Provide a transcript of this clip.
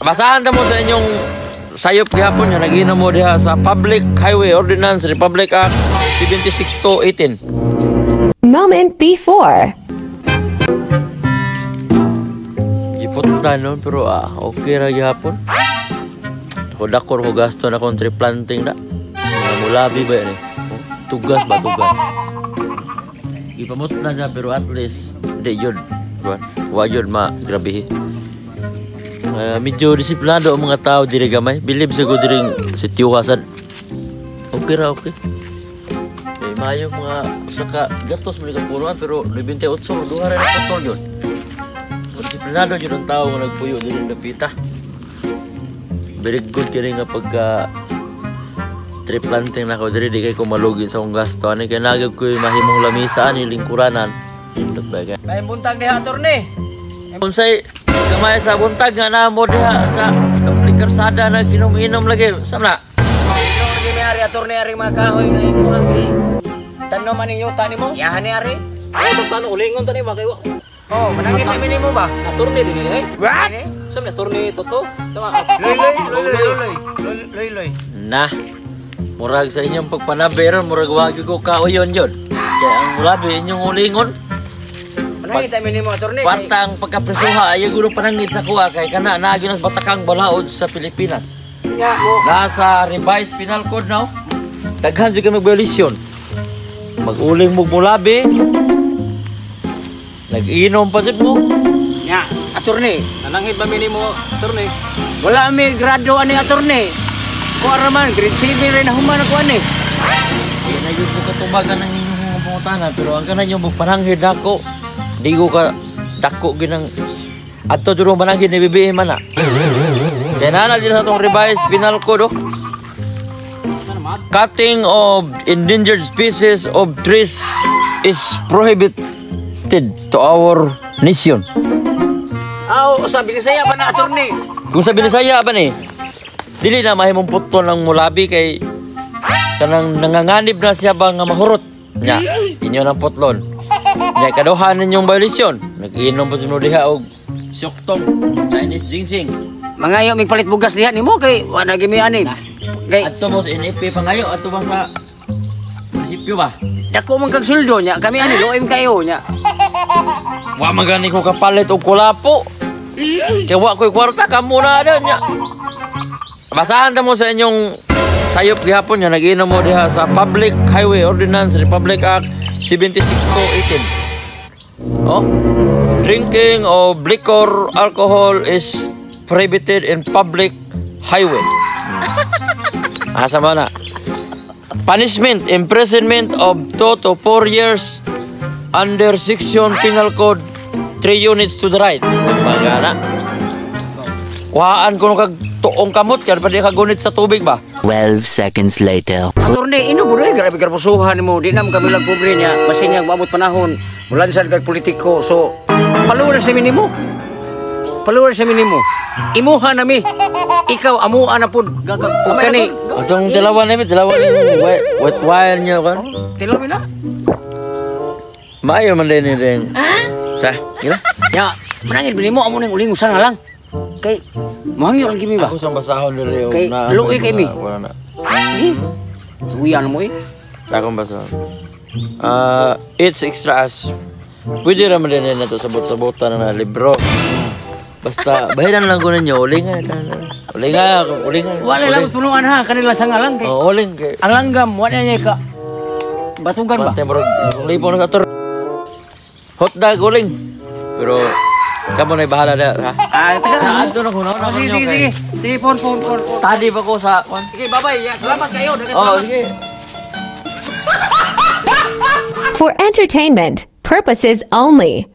Basahan ta mo sa inyong sayop gihapon nga nag-inom mo diha sa Public Highway Ordinance Republic Act 76-18. Moment before. Giputla nun, pero okay ra gihapon. Ako dakor ko gasto na kong tree planting na. Mga mulabi ba yan eh? Oh, tugas ba, tugas? Gipamutla niya pero at least di yun. Diba? Wa yun ma grabe. Medyo disiplinado ang mga tao diri gamay. Bilib sa ko diri si Tiwa sad. Okay ra, okay. Eh, maayo mga usa ka gatos mo ni kapunuan pero 98 duha ra na putol yun. Disiplinado yun ang tao nga nagpuyo diri dapita. Very good kini nga pagka tree planting na ko diri, di kay ko malugi sa akong gasto ani kay nagag ko mahimong lamisa ani lingkuranan. Nindot ba kay? May buntag diha, attorney. Unsay gamay sa buntag nga namo diha sa public karsada na ginom-inom lagi. Sam na? Ikaw lagi may ari, attorney, ari mga kahoy nga imong gi. Tanom aning yuta nimo? Yahan ni ari. Ano tano ulingon tani ba kayo? Oh, manangit ni nimo ba? Attorney din ni eh. What? Sa ni attorney Toto. Sama. Loy loy loy loy loy. Loy loy. Na. Murag sa inyong pagpanabi ron, murag wagi ko kauyon yun. Kaya ang mulabi inyong ulingon. Manangit ni nimo, attorney. Partang pagkapresuha ayaw gulo panangit sa kuha kay kana naagi nas batakang balaod sa Pilipinas. Nya mo. Nasa revised penal code now. Daghan jud kay mag-violation. Mag-uling mo mulabi. Nag-inom pa jud mo. Nya, attorney. Nananghid ba nimo, attorney? Wala mi grado ani, attorney. Kuha ra man grade 7 rin na human ako ani. Di na yun ko katubagan ng inyong mga pangutana pero ang kanan yung magpananghid nako. Di ko ka dako ginang ato durong mananghid ni BBM man na. Kaya na din sa atong revised penal code, oh. Cutting of endangered species of trees is prohibited to our nation. Aw, sa Bisaya ba na, attorney? Kung sa Binisaya ba ni, dili na mahimong putol ng mulabi kay kanang nanganganib na siya ba nga mahurot. Nya, inyo nang putlon. Nya, kaduhan ninyong violation. Nag-inom pa sunod diha og syoktong Chinese ginseng. Mangayo mig palit bugas diha nimo kay wa na gimi ani. Kay Adto mo sa NFP pangayo, adto ba sa munisipyo ba? Dako man kag suldo nya kami ani loim kayo nya. Wa man gani ko kapalit og kulapo. Kay wa ko'y kwarta kamo na daw nya. Basahan ta mo sa inyong sayop gihapon nga nag-inom mo diha sa Public Highway Ordinance Republic Act 76-18. Oh? Drinking of liquor alcohol is prohibited in public highway. Asa ba na? Punishment, imprisonment of 2 to 4 years under section penal code 3 units to the right. Magana. Kuhaan ko kag tuong kamot kaya pa di ka gunit sa tubig ba? 12 seconds later. Attorney, ino mo grabe garbusuhan nimo. Di nam kami lang pobre niya. Basin niya maabot panahon. Mulansad kag politiko. So, paluwa sa minimo. Paluwa sa minimo. Imuha nami. Ikaw amuha na pud. Ug kani. Atong dalawa na dalawa ni wet wire niyo kan. Tilaw na. Maayo man din din. Sa, gila. Ya, manangit binimo amo ning uling usa na lang. Kay mohangyo lang gimi ba? Ako sa basahon diri Kay, luoy kay mi. Wala na. Eh, Uyan mo eh. Akong basahon. It's extra as. Pwede raman din na to sabot-sabotan na libro. Basta bahiran lang ko ninyo, ulingan. Ulingan, ulingan. Wala lang punuan ha kanila sa ngalang kay. Oh, uling kay. Ang langgam wala niya ka batugan ba? Bante murag libo na sa tor. Hot dog uling. Pero kamo na bahala na ha. Ah, taga. Na adto na ko na Oh, sige, sige, sige. Sige, phone, phone, phone, phone. Tadi ba ko sa kwan? Sige, bye-bye. Ya, salamat kayo. Daghang Oh, salamat. sige. For entertainment purposes only.